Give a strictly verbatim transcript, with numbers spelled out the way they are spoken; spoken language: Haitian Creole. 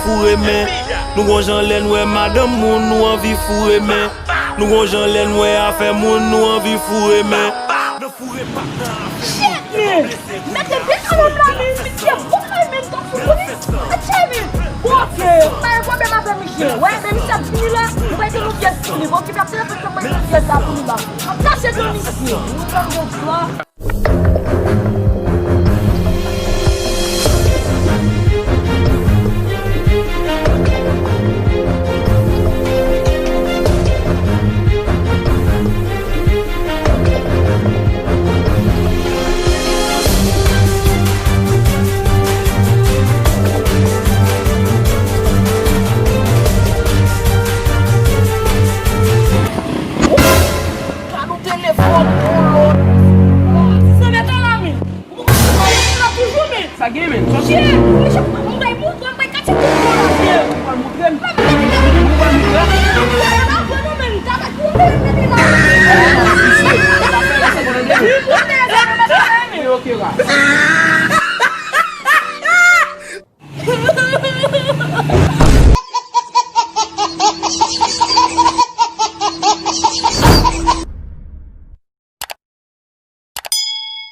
Foure men. Nou gon jan lè n wè madanm moun, nou anvi foure men. Nou gon jan lè n wè afè moun, nou anvi foure men. Shit, men! Mete de kalòt la, men, misye bon kay, men, tankou, wi. Atche, men! Bon, ok, pa gen pwoblèm avè misye. Wè, men misye ap vini la, nou bay de nou pyès pou li. Bon, ki pa telefòn, nou bay de nou pyès la pou li la. Ap kache de misye. Nou pran yon plan. Gad yon telefòn, yon lòt. Sa mèt an la, men. Ou konn sa mèt an la toujou, men. Sa gen, men? Shit! Mwen bay pou, mwen bay katye tout bon la, men. Ou pral montre m? Ou pral montre m? Ok, la.